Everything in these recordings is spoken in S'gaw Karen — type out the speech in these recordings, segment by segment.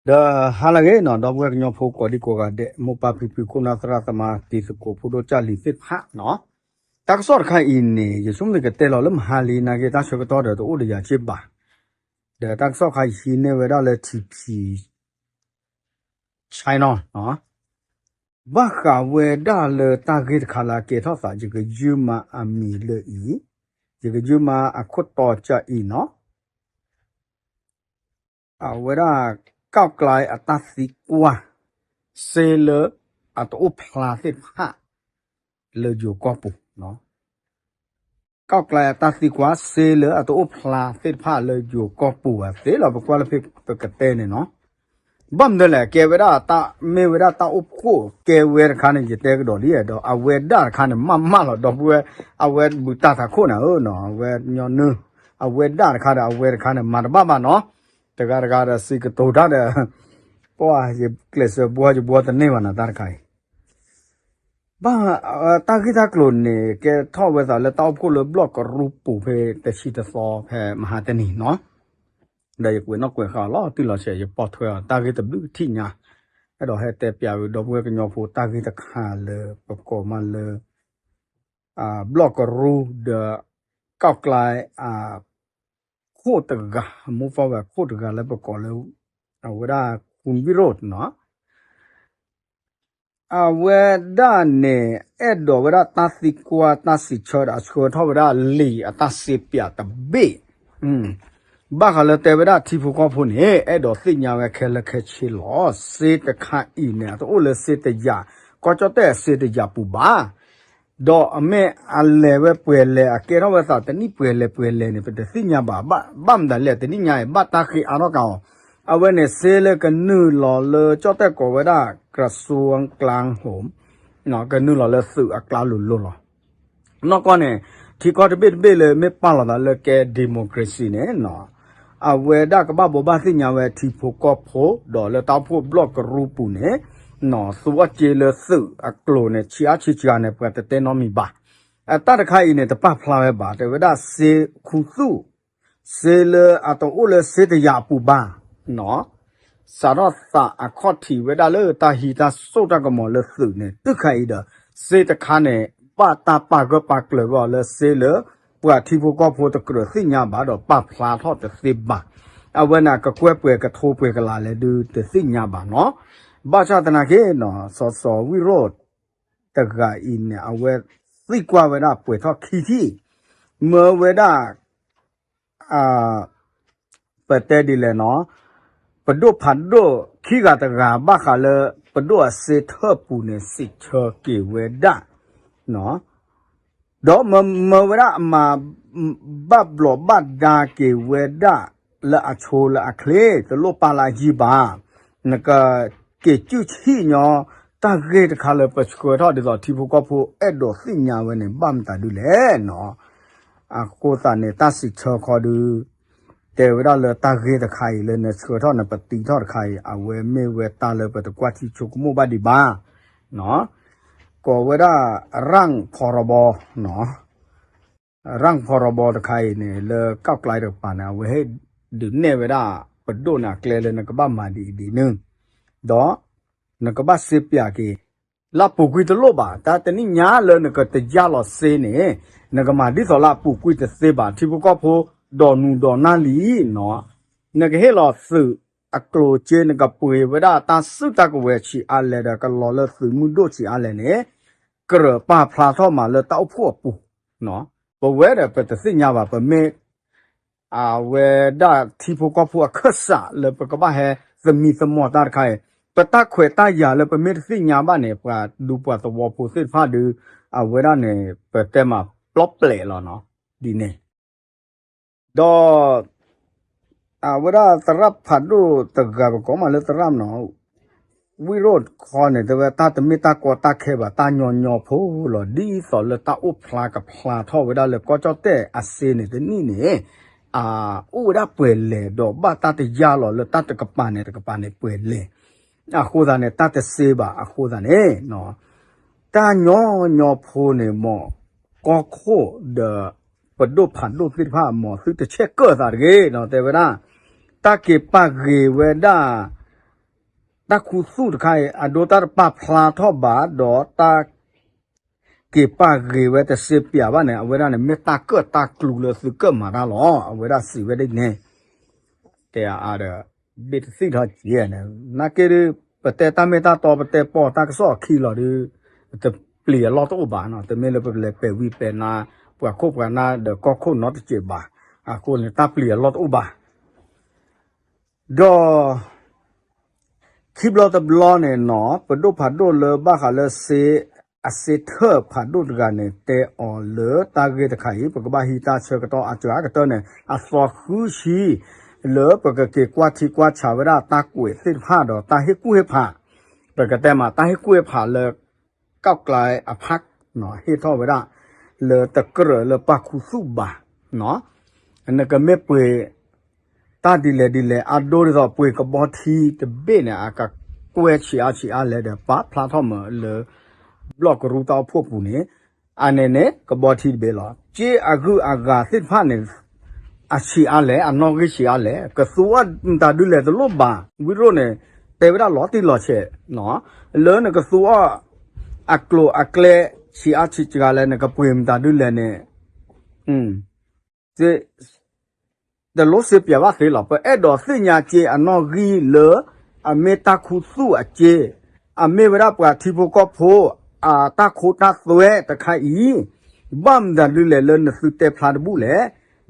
ဒီးဟါလၢအဂ့ၤနီၤ ဒီပုၢ်ဝဲၢ်ကညီဖိကိးဒံကိးဂၤဒဲး မိၢ်ပၢ်ဖံဖု ခိၣ်နၢ်သရၣ်သမါ တံၤသကိးဖိဒိၣ်ကၢ်လံၤသ့ၣ်တဖၣ်နီၤ, တၢ်ကစီၣ်တခါအံၤန့ၣ် ယဆိကမိၣ်ကတဲလီၤလၢမဟါလံနာ်က့ တၢ်ဆၢကတီၢ်ဒီးတအိၣ်ဒီးယၤက့ဘၣ်, ဒီးတၢ်ကစီၣ်တခါအံၤဟံးန့ၢ်ဝဲဒၣ်လၢ ထံဖံ China နီၤ ဘၣ်ဃးဝဲဒၣ်လၢတၢ်ဂ့ၢ်တခါလၢအကဲထီၣ်သး ယကယုၢ်မါအမံၤလၢအံၤ, ယကယုၢ်မါအခိၣ်တီကၢ်အံၤနီၤ, အဝဲဒၣ် ကၣ်ကျါအတၢ်သံကွၢ် စ့လၢအတအိၣ်ဖျါသ့ၣ်တဖၣ် လၢယိၤကီၢ်ပူၤ ကၣ်ကျါအတၢ်သံကွၢ် စ့လၢအတအိၣ်ဖျါသ့ၣ်တဖၣ်လၢယိၤကီၢ်ပူၤဘၣ်သ့လီၤ ပကွၢ်လၢဖဲပကတဲန့ၣ်နီၤ, ဘၣ်မနုၤလဲၣ် ကဲဝဲဒၣ်တၢ်မ့ၢ်ဝဲဒၣ်တၢ်အိၣ်ဖှိၣ်ကဲဝဲတခါန့ၣ် ယတဲကဒီးလံ ဒီးအဝဲဒၣ်တခါန့ၣ် မ့ၢ်မးလီၤ ဒီပုၢ်ဝဲၢ် အဝဲဘူးတၢ်သးခိၣ်န့ၣ်ဧၢနီၤ အဝဲညီနုၢ် အဝဲဒၣ်တခါဒီး အဝဲတခါန့ၣ် မၤတဘၣ်ဘၣ်နီၤ, တဂၤတဂၤဒီးစံးကတိၤတၢ်ဒီး ပှၤယကျဲးစၢးဘှီယဘှီတန့ၢ်ဘၣ်နီၤ တၢ်တခါအံၤ ဘၣ် တၢ်ဂ့ၢ်တၢ်ကျိၤန့ၣ် ကဲထီၣ်ဝဲသးလၢတၢ်အိၣ်ဖှိၣ်လၢဘျီၣ်ကရူပူၤဖဲတဆံတသီဖဲမဟါတနံၤနီၤ, ဒီးယကွဲးနီၣ်ကွဲးဃာ်အီၤလီၤတံၢ်လီၤဆဲး ယပိာ်ထွဲအီၤ တၢ်ဂ့ၢ်တဘျုးထံၣ်ညါ, အဲၣ်ဒိးဟဲတဲပျးဝံၤ ဒီပုၢ်ဝဲၢ်ကညီဖိ တၢ်ဂ့ၢ်တခါလၢပကိးမးလၢ ဘျီၣ်ကရူဒီး ကၣ်ကျါ ခိၣ်တဂၤ မိၢ်ပၢ်ဝဲခိၣ်တဂၤလၢပကိးလၢ အဝဲဒၣ် ခူဝံၣ်ရိၣ်နီၤ အဝဲဒၣ်န့ၣ် အဲၣ်ဒိးဝဲဒၣ်တၢ်သံကွၢ်တၢ်စံးဆၢဒီး အဆှၢထီၣ်ဝဲဒၣ်လံာ်အတၢ်စ့ပၠးတဘ့ၣ်, ဘၣ်ဃးလၢတဲဝဲဒၣ်ထံဖိကီၢ်ဖိန့ၣ် အဲၣ်ဒိးသ့ၣ်ညါဝဲခဲလၢာ်ခဲဆ့လီၤ. စ့တခါအံၤန့ၣ် အတအိၣ်လၢစ့တယာ် ကီၢ်ကၠီၣ်တဲၣ်အစ့တယာ်ပူၤဘၣ် ဒီးအမ့ၢ်အလဲၤဝဲပှဲၤလဲၤ အကဲထီၣ်ဝဲသးတနံၣ်ပှဲၤလဲၤပှဲၤလဲၤန့ၣ် ပတသ့ၣ်ညါဘၣ်, ဘၣ်မတၤလဲၣ် တနံၣ်ညါအံၤ ဘၣ်တၢ်ဃ့အါထီၣ်က့ၤအီၤ, အဝဲန့ၣ် စ့လၢကနုာ်လီၤလၢကၠီၣ်တဲၣ်ကိးဝဲဒၣ် ကရၢၡူဝ်းကၠၢၣ်ဟိၣ် ကနုာ်လီၤလၢသုးအကျါလိၤလိၤလီၤ. နီၢ်ကီၢ်န့ၣ် ထံကီၢ်တဘ့ၣ်တဘ့ၣ်လၢမ့ၢ်ပာ်လီၤသးလၢကဲ democracy န့ၣ် အဝဲဒၣ်ကဘၣ်ဘိးဘၣ်သ့ၣ်ညါဝဲထံဖိကီၢ်ဖိ ဒီးလၢတၢ်အိၣ်ဖှိၣ်ဘျီၣ်ကရူပူၤန့ၣ် သူအီၣ်စ့လၢသုးအကျိၤန့ၣ် ဆံးအါဆံးစှၤန့ၣ် ပှၤတတဲနီတမံၤဘၣ်. အတၢ်တခါအံၤန့ၣ် တပာ်ဖျါဝဲဘၣ် တဲဝဲဒၣ်စ့ခူသူၣ် စ့လၢအတအိၣ်လၢစ့တယာ်အပူၤဘၣ် စးထီၣ်သးအခီၣ်ထံးဝဲဒၣ်လၢတၢ်ဟံးတၢ်စိၣ်တၢ်ကမီၤလၢသုးန့ၣ် တုၤခဲအံၤဒီး စ့တခါန့ၣ် ဘၣ်တၢ်ပာ်ဂၢၢ်ပာ်ကျၢၤဝဲအီၤလၢစ့လၢ ပှၤထံဖိကီၢ်ဖိတကြၢးသ့ၣ်ညါဘၣ်ဒီးပာ်ဖျါထီၣ်တသ့ဘၣ်. အဝဲန့ၣ်ကကွဲၢ်ပှဲၤကထိပှဲၤကလးလဲၣ်ဒုးတသ့ၣ်ညါဘၣ်နီၤ. ဘၣ်ဆၣ်သနာ်က့နီၤ စီၤစီၤဝံၣ်ရိၣ်တဂၤအံၤန့ၣ် အဝဲသံကွၢ်ဝဲဒၣ်ပှဲၤထီၣ်ခံထံၣ် မၢဝဲဒၣ် ပတဲဒ်လဲၣ်နီၤ ပဒိၣ်ဖးဒိၣ်ခံဂၤတဂၤ ဘၣ်ဃးလၢပဒိၣ်အစ့ထၢၣ်ပူၤန့ၣ် စံးဆၢက့ၤဝဲဒၣ် ဒီးမၢဝဲဒၣ်အမၤ ဘၣ်ဘျီးဘၣ်ဒါက့ၤဝဲဒၣ် လၢအဆိလၢအချ့ တလိၣ်ပာ်လၢအယံၤဘၣ်. နကက့ၤစုၣ်ဆံၣ်ညီ တၢ်ဂ့ၢ်တခါလၢပဆှၢထီၣ်ဒ်သိးထံဖိကီၢ်ဖိအဲၣ်ဒိးသ့ၣ်ညါဝဲန့ၣ် ဘၣ်မတၤဒုလဲၣ်နီၤ. အဃိသတးန့ၣ် တၢ်စံးဆၢခီဒု တဲဝဲဒၣ်လၢတၢ်ဂ့ၢ်တခါအံၤလၢနဆှၢထီၣ်နပတံထီၣ်တခါအံၤ အဝဲမ့ၢ်ဝဲတၢ်လၢပတကွၢ်ထံဆိကမိၣ်ဘၣ်ဒံးဘၣ် ကိးဝဲဒၣ် ရၣ်ဖီရီဘီ ရၣ်ဖီရီဘီတခါအံၤန့ၣ် လၢကၣ်ကျါတကပၤန့ၣ် အဝဲဟ့ၣ်ဒုးနဲၣ်ဝဲဒၣ်ပဒိၣ်န့ၣ်အကျဲလၢနကဘၣ်မၤဒ်အံၤဒ်နုၤ ဒီး နကဘၣ်စ့ပၠးက့ၤ လၢအပူၤကွံာ်တလိၣ်ဘၣ် တၢ်တနံၣ်ညါလၢနကတယၢ်လီၤစ့န့ၣ် နကမၤဒ်သိးလၢအပူၤကွံာ်တသ့ဘၣ် ထံဖိကီၢ်ဖိ ဒီးနူၤဒီးနၢ်လံနီၤ နကဟ့ၣ်လီၤသုးအကျိၤစ့ နကပှ့ၤဝဲဒၣ်တၢ်စုတၢ်ကဝဲၤဆံးအါလဲၣ်ဒီး ကလီၤလၢသုးမုၢ်ဒိၣ်ဆံးအါလဲၣ်န့ၣ် ကြၢးပာ်ဖျါထီၣ်မးလၢတၢ်အိၣ်ဖှိၣ်အပူၤ ပဝဲဒီးပတသ့ၣ်ညါဘၣ် ပမ့ၢ် အဝဲဒၣ်ထံဖိကီၢ်ဖိအခၢၣ်စးလၢပကဘၣ်ဟဲသမံသမိးတၢ်တခါအံၤ ပတၢ်ခွဲးတၢ်ယာ်လၢပမ့ၢ်တသ့ၣ်ညါဘၣ်န့ၣ် ပှၤဒူပှၤသဝီဖိသ့ၣ်တဖၣ်ဒု အဝဲဒၣ်န့ၣ် ပတဲမးပျီပျဲးလီၤနီၤ ဒ်န့ၣ် ဒီး အဝဲဒၣ်သရၣ်ဖးဒိၣ်တဂၤ ပကိးမးလၢသရၣ်နီၤ ဝံၣ်ရိၣ်ခီန့ၣ် တဲဝဲတၢ်တမ့ၢ်တၢ်ကီတၢ်ခဲဘၣ် တၢ်ညီညီဖိလီၤ ဒ်သိးလၢတၢ်အိၣ်ဖျါကဖျါထီၣ်ဝဲဒၣ်လၢ ကီၢ်ကၠီၣ်တဲၣ်အစ့န့ၣ်တနံၣ်န့ၣ် အအိၣ်ဝဲဒၣ်ပှဲၤလဲၣ် ဒီးဘၣ်တၢ်တယၢ်လီၤလၢတၢ်တကပၤန့ၣ်တကပၤန့ၣ်ပှဲၤလဲၣ် အဃိသတးန့ၣ် တၢ်တစ့ဘၣ် အဃိသတးန့ၣ် တၢ်ညီညီဖိန့ၣ်မ့ၢ် ကီၢ်ခိၣ်ဒီး ပဒိၣ်ဖးဒိၣ်သ့ၣ်တဖၣ် မ်သုတဆဲးကၢၣ်သးတဂ့ၤနီၤ တဲဝဲဒၣ် တၢ်က့ၤပာ်ဂ့ၤဝဲဒၣ် တၢ်ခူသူၣ်တခါအံၤ အဒိတၢ်တပာ်ဖျါထီၣ်ဘၣ်ဒီးတၢ် က့ၤပာ်ဂ့ၤဝဲတစ့ပၠးဘၣ်န့ၣ် အဝဲဒၣ်န့ၣ် မ့ၢ်တၢ်ကၢၣ်တၢ်ကျူလၢသုကၢၣ်မၤတၢ်လီၤ. အဝဲဒၣ်စံးဝဲဒ်န့ၣ် တဲအါဒီး ဘ့ၣ်တသံၣ်ထီၣ်က့ၤန့ၣ် နာ်က့ဒုး ပတဲတၢ်မ့ၢ်တၢ်တီ ပတဲပိာ်တၢ်ကစီၣ်အခံလီၤဒုး တပျံၤအလီၢ်တအိၣ်ဘၣ်နီၤ. တမ့ၢ်လၢပကလဲၤပဲာ်ဝံပဲာ်နါ ပှၤခိၣ်ပှၤနါဒီးကီၢ်ခိၣ်နီတစဲးဘၣ်. အဃိန့ၣ် တၢ်ပျံၤအလီၢ်တအိၣ်ဘၣ်. ဒီး ခံဘျီတဘျီန့ၣ်နီၤ ပဒိၣ်ဖးဒိၣ်လၢဘၣ်ဃးလၢစ့ အစ့ထၢၣ်ဖးဒိၣ်တဂၤန့ၣ် တဲအီၤလၢတၢ်ဂ့ၢ်တခါအံၤ ပကဘၣ်ဟံးတၢ်ဆၢကတီၢ်အစှၤကတၢၢ်န့ၣ် အသီဃုဆံ လၢပကက့ၤကွၢ်ထံကွၢ်ဆးဝဲဒၣ်တၢ်ကွဲးသ့ၣ်တဖၣ်ဒီးတၢ်ဟ့ၣ်ကူၣ်ဟ့ၣ်ဖး ပကတဲမးတၢ်ဟ့ၣ်ကူၣ်ဟ့ၣ်ဖးလၢ ကီၢ်ကျါအဖးနီၤ ဟ့ၣ်ထီၣ်ဝဲဒၣ် လၢတကြၢးလၢပာ်ခူသူၣ်ဘၣ်နီၤ နကမ့ၢ်ပှ့ၤ တၢ်ဒ်လဲၣ်ဒ်လဲၣ် အဒိဒ်သိးပှ့ၤကဘီထံတဘ့ၣ်န့ၣ် အကကွဲဆံးအါဆံးအါလဲၣ်ဒီး ပာ်ဖျါထီၣ်မးလၢ ဘျီၣ်ကရူတၢ်အိၣ်ဖှိၣ်ပူၤန့ၣ် အန့ၣ်န့ၣ် ကဘီထံတဘ့ၣ်လီၤ. စ့အဂုၤအဂၤသ့ၣ်တဖၣ်န့ၣ် အဆံးအါလဲၣ် အနီၣ်ဂံၢ်ဆံးအါလဲၣ် ကသူအီၣ်မတၤဒုလဲၣ်တလိၣ်ဘၣ် ဝံရိၣ်န့ၣ် တဲဝဲဒၣ်လီၤတံၢ်လီၤဆဲးနီၤ လၢနကသူအီၣ် အကျိၤအကျဲ ဆံးအါဆံးစှၤလဲၣ် နကပှ့ၤမတၤဒုလဲၣ်န့ၣ် တလိၣ်စ့ပၠးဘၣ်သ့လီၤ. ပအဲၣ်ဒိးသ့ၣ်ညါစ့အနီၣ်ဂံၢ်လၢ အမ့ၢ်တၢ်ခူသူၣ်အစ့ အမ့ၢ်ဝဲဒၣ်ပှၤထံဖိကီၢ်ဖိ အတၢ်ခိတၢ်သွဲတခါအံၤ ဘၣ်မတၤဒုလဲၣ်လၢနသုတဲဖျါတဘူၣ်လဲၣ်,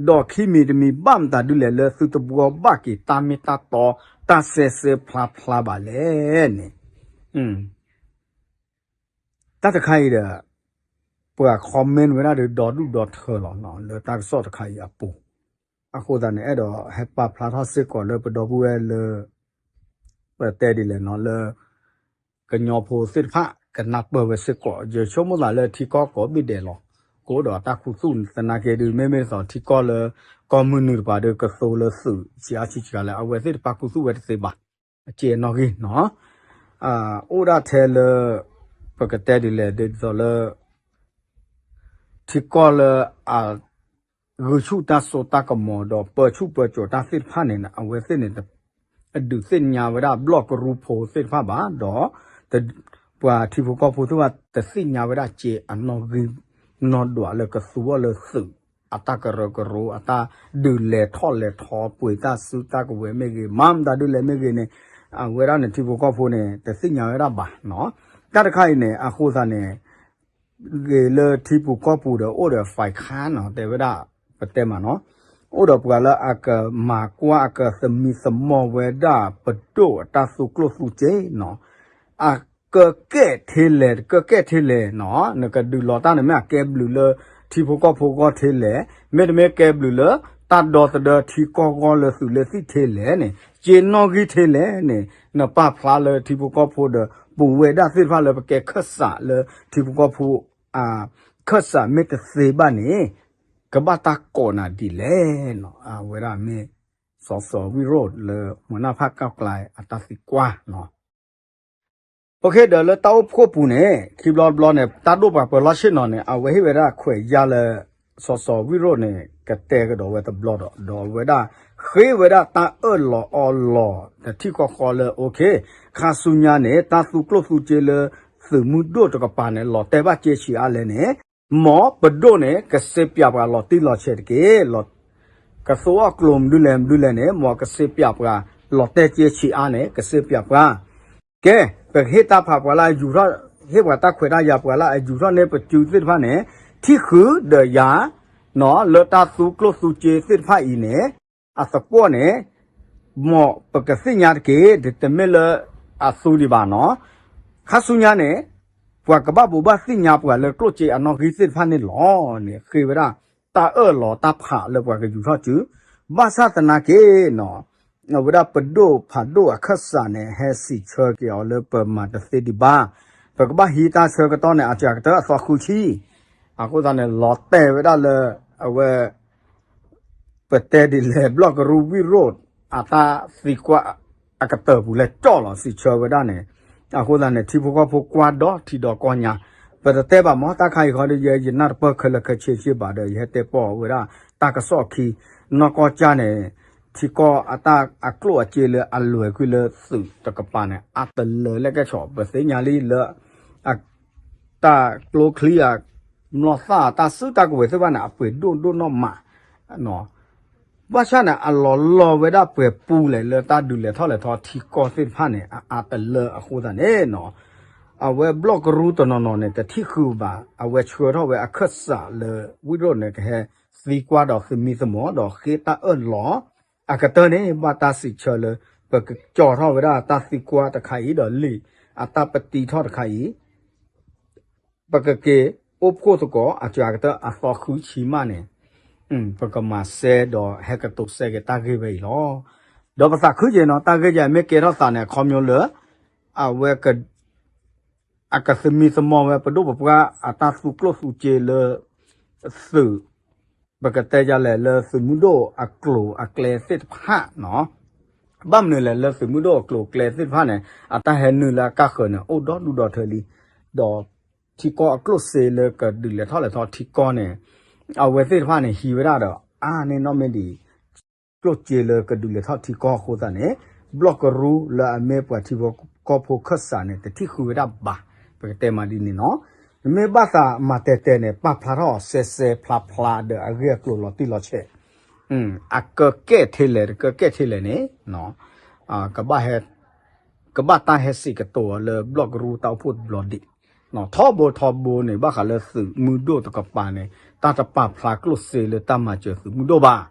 ဒီးခံမံၤတမံၤ ဘၣ်မတၤဒုလဲၣ်လၢသုတဘှီဘၣ်က့ၤတၢ်မ့ၢ်တၢ်တီ တၢ်စဲစဲဖျါဖျါဘၣ်လဲၣ်န့ၣ် တၢ်တခါအံၤဒီး ပှၤ comment ဝဲဒၣ်ဒီးဒီဒူၣ်ဒီထၢလီၤ လၢတၢ်ကစီၣ်တခါအံၤအပူၤ, အဃိသတးန့ၣ် အဲၣ်ဒိးဟဲပာ်ဖျါထီၣ်စ့ၢ်ကီးလၢပဒီပုၢ်ဝဲၢ်လၢ ပတဲဒ်လဲၣ်နီၤ လၢ ကညီဖိသ့ၣ်တဖၣ် ကနၢ်ပၢၢ်ဝဲစ့ၢ်ကီး ယဆိကမိၣ်သးလၢထံကီၢ်ကိးဘ့ၣ်ဒဲးလီၤ. ကအိၣ်ဒီးတၢ်ခူသူၣ်သနာ်က့ဒုး မ့မ့ၢ်ဒ်သိးထံကီၢ်လၢ ကီၢ်မုၢ်နုာ်တပၤဒီး ကသိလၢသုး ဆံးအါဆံးစှၤလဲၣ် အဝဲသ့ၣ်တပာ်ခူသူၣ်ဝဲတသ့ဘၣ်. အစ့အနီၣ်ဂံၢ်နီၤ အိၣ်ဒၣ်ထဲလၢ ပကတဲဒ်လဲၣ် ဒ်သိးလၢ ထံကီၢ်လၢအ ဂုာ်ဆူၣ်တၢ်စိတၢ်ကမီၤဒီး ပၢဆူၣ်ပၢစိးတၢ်သ့ၣ်တဖၣ်န့ၣ် အဝဲသ့ၣ်န့ၣ် အဒုးသ့ၣ်ညါဝဲဒၣ်ဘျီၣ်ကရူဖိသ့ၣ်တဖၣ်ဘၣ်ဒီး ပှၤထံဖိကီၢ်ဖိသ့ၣ်တဖၣ် တသ့ၣ်ညါဝဲဒၣ်စ့အနီၣ်ဂံၢ်နီၢ်ဒွးလၢကသူအီၤလၢသုး အတၢ်ကရၢကရိ အတၢ်ဒုးလဲၤထီၣ်လဲၤထီ ပှ့ၤတၢ်စုတၢ်ကဝဲၤမ့ၢ်ဂ့ၤ မၤမတၤဒုလဲၣ်မ့ၢ်ဂ့ၤန့ၣ် အဝဲဒၣ်န့ၣ် ထံဖိကီၢ်ဖိန့ၣ် တသ့ၣ်ညါဝဲဒၣ်ဘၣ်နီၤ. တၢ်တခါအံၤန့ၣ် အဃိသတးန့ၣ် ဂ့ၤလၢထံပူၤကီၢ်ပူၤဒီး အိၣ်ဒီး ฝ่ายค้าน နီၤ တဲဝဲဒၣ် ပတဲမးနီၤ အိၣ်ဒီးပှၤလၢအကမၤကွၢ်အကသမံသမိးဝဲဒၣ် ပဒိၣ်အတၢ်သူကျိၣ်သူစ့နီၤ အကကဲထဲလဲၣ် တကကဲထဲလဲၣ်နီၤ နကဒုးလီၤတၢ်န့ၣ် မ့ၢ်အကဲဘျုးလၢထံဖိကီၢ်ဖိဂီၢ်ထဲလဲၣ် မ့တမ့ၢ်ကဲဘျုးလၢ တၢ်ဒီသဒၢထံကီၢ်ဂီၢ်လၢသုးလၢသံၣ်ထဲလဲၣ်န့ၣ် စ့နီၣ်ဂံၢ်ထဲလဲၣ်န့ၣ် နပာ်ဖျါလၢထံဖိကီၢ်ဖိဒီး ပဝဲဒၣ်သ့ၣ်တဖၣ်လၢပကဲခၢၣ်စးလၢထံဖိကီၢ်ဖိ ခၢၣ်စးမ့ၢ်တသ့ဘၣ်န့ၣ် ကဘၣ်တၢ်ကိးနၤဒ်လဲၣ်နီၤ အဝဲဒၣ်မ့ၢ် စီၤစီၤဝံၣ်ရိၣ်လၢ မုၢ်နၢ်ဖၣ်ကၢ်ကျါ အတၢ်သံကွၢ်နီၤ အဃိဒီးလၢတၢ်အိၣ်ဖှိၣ်ပူၤန့ၣ် ခံဘျီတဘျီန့ၣ် တၢ်ဒိၣ်ပှၤပၢၤလီၢ်ဆ့ၣ်နီၤန့ၣ် အဝဲဟ့ၣ်ဝဲဒၣ်ခွဲးယာ်လၢ စီၤစီၤဝံၣ်ရိၣ်န့ၣ် ကတဲကဒီးဝဲတဘျီဒီး ဒီးအဝဲဒၣ် ဃ့ဝဲဒၣ်တၢ်အၢၣ်လီၤအီလီၤ တထံၣ်ဃီဃီလၢ OK ခါဆူညါန့ၣ် တၢ်သူကျိၣ်သူစ့လၢ သုးမုၢ်ဒိၣ်တကပၤန့ၣ် လီၤတဲာ်ဘၣ်စ့ဆံးအါလဲၣ်န့ၣ် မ်ပဒိၣ်န့ၣ် ကစ့ပၠးပှၤလီၤတံၢ်လီၤဆဲးတက့ၢ် ကသိအီၣ်ကျိၤမနုၤလဲၣ်မနုၤလဲၣ်န့ၣ် မ်ကစ့ပၠးပှၤ လီၤတဲာ်စ့ဆံးအါန့ၣ် ကစ့ပၠးပှၤ ကဲ ပကဟ့ၣ်တၢ်ဖးပှၤလၢအယူၤထီၣ် ဟ့ၣ်ပှၤတၢ်ခွဲးတၢ်ယာ်ပှၤလၢအယူၤထီၣ်န့ၢ်ပစုသ့ၣ်တဖၣ်န့ၣ် ထံၣ်ဃုာ်ဒီးယၤ လၢတၢ်သူကျိၣ်သူစ့သ့ၣ်တဖၣ်အံၤန့ၣ် အသကွီၢ်န့ၣ် မ်ပကသ့ၣ်ညါတက့ၢ် တမ့ၢ်လၢအသူဒံးဘၣ်နီၤ ခါဆူညါန့ၣ် ပှၤကဘၣ်ဘိးဘၣ်သ့ၣ်ညါပှၤလၢကျိၣ်စ့အနီၣ်ဂံၢ်သ့ၣ်တဖၣ်န့ၣ်လီၤန့ၣ် ဃ့ဝဲဒၣ် တၢ်အၢၣ်လီၤတၢ်ဖးလၢပှၤကယူၤထီၣ်စု ဘၣ်ဆၣ်သနာ်က့နီၤ အဝဲဒၣ်ပဒိၣ်ဖးဒိၣ်အခၢၣ်စးန့ၣ် ဟဲစံးဆၢက့ၤအီၤလၢပမၤတသ့ဒံးဘၣ် ပကဘၣ်ဟံးတၢ်ဆၢကတီၢ်န့ၣ် အစှၤကတၢၢ်အသီဃုဆံ အဃိသတးန့ၣ် လီၤတဲာ်ဝဲဒၣ်လၢ အဝဲ ပတဲဒ်လဲၣ် ဘျီၣ်ကရူဝံၣ်ရိၣ် အတၢ်သံကွၢ်အကတၢၢ်ပူၤလဲၣ်ကၠီၣ်လီၤ စံးဆၢဝဲဒၣ်န့ၣ် အဃိသတးန့ၣ် ထံဖိကီၢ်ဖိကွၢ်ဒီးထံဒီးကီၢ်ညါ ပတတဲဘၣ်မ့ၢ် တၢ်ခါအံၤဃီဒီး ယဲယနၢ်တပၢၢ်ခဲလၢာ်ခဲဆ့ဘၣ်ဒီး ယဟဲတဲပိာ်ဝဲဒၣ် တၢ်ကစီၣ်အခံ နီၢ်ကီၢ်ကၢ်န့ၣ် ထံကီၢ်အတၢ်အကျိၣ်အစ့လၢအလွဲၤကွံာ်လၢသုးတကပၤန့ၣ် အါတလၢလၢကဲဆီၣ် ပသ့ၣ်ညါလံလၢ အ တၢ်ကျိချံအ မျီၢ်သၣ်တၢ်စုတၢ်ကဝဲၤသ့ၣ်တဖၣ်န့ၣ် အပှ့ၤဒိၣ်ဒိၣ်နီၢ်မး ဘၣ်ဆၣ်န့ၣ် အလီၤလီၤဝဲဒၣ်ပှဲၤပူလဲၣ်လၢတၢ်ဒုးလဲၤထီၣ်လဲၤထီထံကီၢ်သ့ၣ်တဖၣ်န့ၣ် အအါတလၢအဃိသတးန့ၣ်နီၤ အဝဲဘျီၣ်ကရူတနီၤနီၤန့ၣ် တထံၣ်ဃုာ်ဘၣ် အဝဲဆှၢထီၣ်ဝဲအခၢၣ်စးလၢ ဝံၣ်ရိၣ်န့ၣ် ကဟဲသံကွၢ်ဒီးသမံသမိးဒီးဃ့တၢ်အၢၣ်လီၤ အကတၢၢ်န့ၣ် ဘၣ်တၢ်စံးဆၢလၢ ပကကၠီၤထီၣ်ဝဲဒၣ်တၢ်သံကွၢ်တခါအံၤဒီးလံာ်အတၢ်ပတံထီၣ်တခါအံၤ ပကက့ၤအိၣ်ဖှိၣ်သကိး အစှၤကတၢၢ်အသီဃုဆံမးန့ၣ် ပကမၤစဲဒီးဟဲကတိၤစဲက့ၤတၢ်ဂ့ၢ်ဝဲအံၤလီၤ. ဒီးပသးခုက့ၤနီၤ တၢ်ဂ့ၢ်ယမ့ၢ်ကဲထီၣ်သးန့ၣ် အခီပညီလၢ အဝဲ အကသမံသမိးဝဲပဒိၣ်ပပှၢ်အတၢ်သူကျိၣ်သူစ့လၢ သုး ပကတဲယၤလဲၣ်လၢသုးမုၢ်ဒိၣ်အကျိၤအကျဲသ့ၣ်တဖၣ်နီၤ ဘၣ်မနုၤလဲၣ်လၢသုးမုၢ်ဒိၣ်အကျိၤအကျဲသ့ၣ်တဖၣ်န့ၣ် အတၢ်ဟဲနုာ်လၢအကါဃၢၤန့ၣ် အိၣ်ဒီဒူၣ်ဒီထၢလံ ဒီးထံကီၢ်အကျိၣ်စ့လၢကဒုးလဲၤထီၣ်လဲၤထီထံကီၢ်န့ၣ် အဝဲသ့ၣ်တဖၣ်န့ၣ် ဟံးဝဲဒၣ်ဒီး အါန့ၢ်နီၣ်မ့ၢ်ဒံး ကျိၣ်စ့လၢကဒုးလဲၤထီၣ်ထံကီၢ်အဃိသတးန့ၣ် ဘျီၣ်ကရူလၢအမ့ၢ်ပှၤထံဖိကီၢ်ဖိခၢၣ်စးန့ၣ် တထံၣ်ဃုာ်ဝဲဒၣ်ဘၣ် ပကတဲမးဒ်န့ၣ်နီၤ နမ့ၢ်ဘၣ်သးမၤတဲာ်တဲာ်န့ၣ် ပာ်ဖျါထီၣ်အီၤစဲစဲဖျါဖျါဒီးအဂ့ၢ်အကျိၤလီၤတံၢ်လီၤဆဲး အကကဲထဲလဲၣ် တကကဲထဲလဲၣ်န့ၣ် ကဘၣ်ဟဲ ကဘၣ်တၢ်ဟဲစံးကတိၤအီၤလၢဘျီၣ်ကရူတၢ်အိၣ်ဖှိၣ်တဘျီဒံး ထီဘိထီဘိန့ၣ် ဘၣ်ဃးလၢသုးမုၢ်ဒိၣ်တကပၤန့ၣ် တၢ်တပာ်ဖျါကျိၣ်စ့လၢတၢ်မၤစၢၤသုးမုၢ်ဒိၣ်ဘၣ်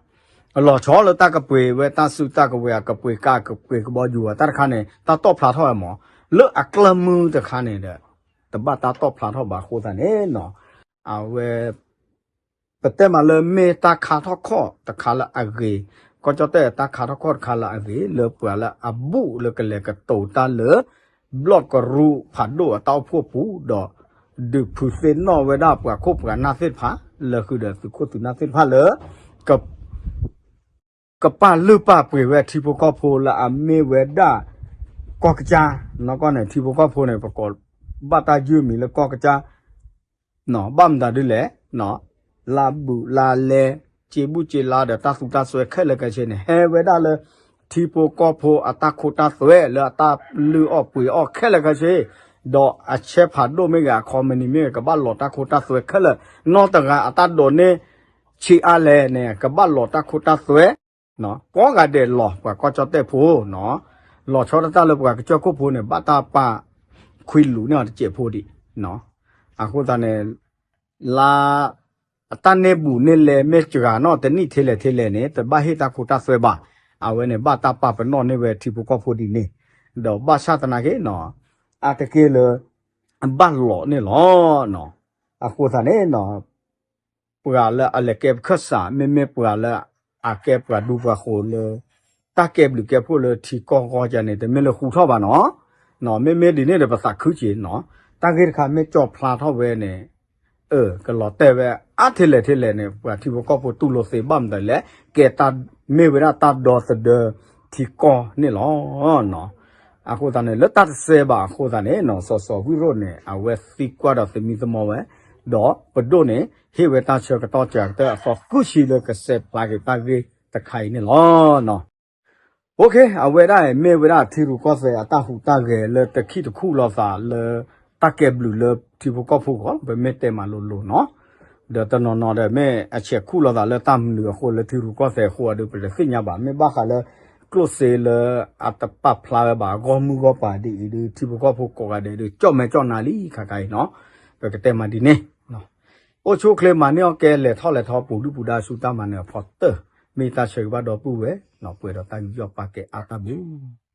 အလီၤဆီလၢတၢ်ကပှ့ၤဝဲတၢ်စုတၢ်ကဝဲၤ အကပှ့ၤကါကပှ့ၤကဘီယူၤအတၢ်တခါန့ၣ် တၢ်တီၣ်ဖျါထီၣ်ဝဲမး လၢအကျၢၢ်မုၢ်တခါန့ၣ်ဒီး တဘၣ်တၢ်တီၣ်ဖျါထီၣ်ဘၣ်အဃိသတးန့ၣ်နီၤ အဝဲ ပတဲမးလၢမ့ၢ်တၢ်ခါထီၣ်ခီၣ်တခါလၢအဂ့ၤ, ကီၢ်ကၠီၣ်တဲၣ်တၢ်ခါထီၣ်ခီၣ်တခါလၢအဂ့ၤ လၢပှၤလၢအဘူးလၢကလဲၤကတိၤတၢ်လၢ ဘျီၣ်ကရူဖးဒိၣ်အတၢ်အိၣ်ဖှိၣ်ပူၤဒီး ဒုးဖုးသ့ၣ်နီၣ်ဝဲဒၣ်ပှၤခိၣ်ပှၤနၢ်သ့ၣ်တဖၣ် လၢဃုာ်ဒီးသုးခိၣ်သုးနၢ်သ့ၣ်တဖၣ်လၢ ကပာ်လုၢ်ပာ်ပှ့ၤဝဲထံဖိကီၢ်ဖိလၢအမ့ၢ်ဝဲဒၣ် ကီၢ်ကစၢ်, နီၢ်ကီၢ်န့ၣ် ထံဖိကီၢ်ဖိန့ၣ် ပကိးဘၣ်တၢ်ယုၢ်မံၤလၢကီၢ်ကစၢ် ဘၣ်မတၤဒ်လဲၣ်, လါဘူးလါလဲ, စ့ဘူးစ့လါဒီးတၢ်သူတၢ်စွဲခဲလၢာ်ခဲဆ့န့ၣ် ဟဲဝဲဒၣ်လၢ ထံဖိကီၢ်ဖိအတၢ်ခိတၢ်သွဲလၢအတၢ်လုၢ်အီၣ်ပှ့ၤအီၣ်ခဲလၢာ်ခဲဆ့, ဒီးအဆဲဖးဒိၣ်မ့ၢ်ဂ့ၤ အ company မ့ၢ်ဂ့ၤ ကဘၣ်လီၤတၢ်ခိတၢ်သွဲခဲလၢာ်, နီၢ်တဂၤအတၢ်ဒိးန့ၢ် ဆံးအါလဲၣ်န့ၣ် ကဘၣ်လီၤတၢ်ခိတၢ်သွဲ ကိးဂၤဒဲးလီၤ ပှၤကီၢ်ကၠီၣ်တဲၣ်ဖိနီၤ, လီၤဆီဒၣ်တၢ်လၢပှၤကစၢၢ်ခိၣ်ဖိန့ၣ် ဘၣ်တၢ်ပာ်ခွံလူၤန့ၢ်အီၤတစဲးဖိဒံး, အဃိသတးန့ၣ် လါ အတၢ်န့ၢ်ဘူးန့ၢ်လဲမ့ၢ်စှၤနီၣ်တနံၣ်ထဲလဲၣ်ထဲလဲၣ်န့ၣ် တဘၣ်ဟ့ၣ်တၢ်ခိတၢ်သွဲဘၣ်, အဝဲန့ၣ် ဘၣ်တၢ်ပာ်ပနီၣ်န့ၢ်ဝဲထံဖိကီၢ်ဖိဒ်န့ၣ်, ဒီးဘၣ်ဆၣ်သနာ်က့နီၤ, အါတက့ၢ်လၢ ဘၣ်လီၤန့ၣ်လီၤ. အဃိသတးန့ၣ်နီၤ ပှၤလၢအလဲၤကဲပခၢၣ်စး မ့မ့ၢ်ပှၤလၢအကဲပှၤဒူပှၤဃိၤလၢ တၢ်ကဲဘျုးကဲဖှိၣ်လၢထံကီၢ်ဂီၢ်ကန့ၣ် တမ့ၢ်လၢဃူထီၣ်ဘၣ်နီၤ, မ့မ့ၢ်ဒ်န့ၣ်ဒီးပသးခုက့ၤနီၤ, တၢ်ဂ့ၢ်တခါမ့ၢ်ကၠီဖျါထီၣ်ဝဲန့ၣ် အၢ ကလီၤတဲာ်ဝဲ အါထဲလဲၣ်ထဲလဲၣ်န့ၣ် ပှၤထံဖိကီၢ်ဖိတူၢ်လိာ်သ့ဘၣ်မတၤလဲၣ် ကဲတၢ် မ့ၢ်ဝဲဒၣ်တၢ်ဒီသဒၢထံကီၢ်န့ၣ်လီၤ. အဃိသတးန့ၣ် လၢတၢ်တစဲဘၣ်အဃိသတးန့ၣ်နီၤ စီၤစီၤဝံၣ်ရိၣ်န့ၣ် အဝဲသံကွၢ်ဒီးသမံသမိးဝဲ, ဒီးပဒိၣ်န့ၣ် ဟ့ၣ်ဝဲတၢ်ဆၢကတီၢ်စှၤကတၢၢ်အသီဃုဆံလၢကစဲးဖျါက့ၤတၢ်ဂ့ၢ်တခါအံၤန့ၣ်လီၤ. OK အဝဲဒၣ်မ့ၢ်ဝဲဒၣ်ထံရူၢ်ကီၢ်သဲးအတၢ်ဟူးတၢ်ဂဲၤလၢတထံၣ်တခူၣ်လိာ်သးလၢ တၢ်ကဲဘျုးလၢထံဖိကီၢ်ဖိအဂီၢ် ပမ့ၢ်တဲမးလိၤလိၤနီၤ, ဒီးတနီၤနီၤဒီးမ့ၢ်အဆဲးခူၣ်လိာ်သးလၢတၢ်မနုၤအဃိလၢထံရူၢ်ကီၢ်သဲးအဃိဒီး ပတသ့ၣ်ညါဘၣ် မ့ၢ်ဘၣ်ဃးလၢ ကျိၣ်စ့လၢအတပာ်ဖျါဝဲဘၣ် ဂီၢ်မုၢ်ဂီၢ်ပၤဒ်အံၤဒီး ထံဖိကီၢ်ဖိကိးဂၤဒဲးဒီး ကၠီၣ်မဲာ်ကၠီၣ်နါလံခါခါအံၤနီၤ, ပကတဲမးဒ်န့ၣ် အိၣ်ဆူၣ်အိၣ်ချ့မၤန့ၢ်အီၣ်ကဲ လဲၤထီၣ်လဲၤထီ ပူၤဒုၣ်ပူၤဒါဆူတၢ်မၤနၢၤအဖီတၢၢ်, မ့ၢ်တၢ်ဆၢဂ့ၤဘၣ်ဒီပုၢ်ဝဲၢ်, ပှဲၤဒီးတၢ်ယူးယီၣ်ပာ်ကဲအါတၢ်ဘျုး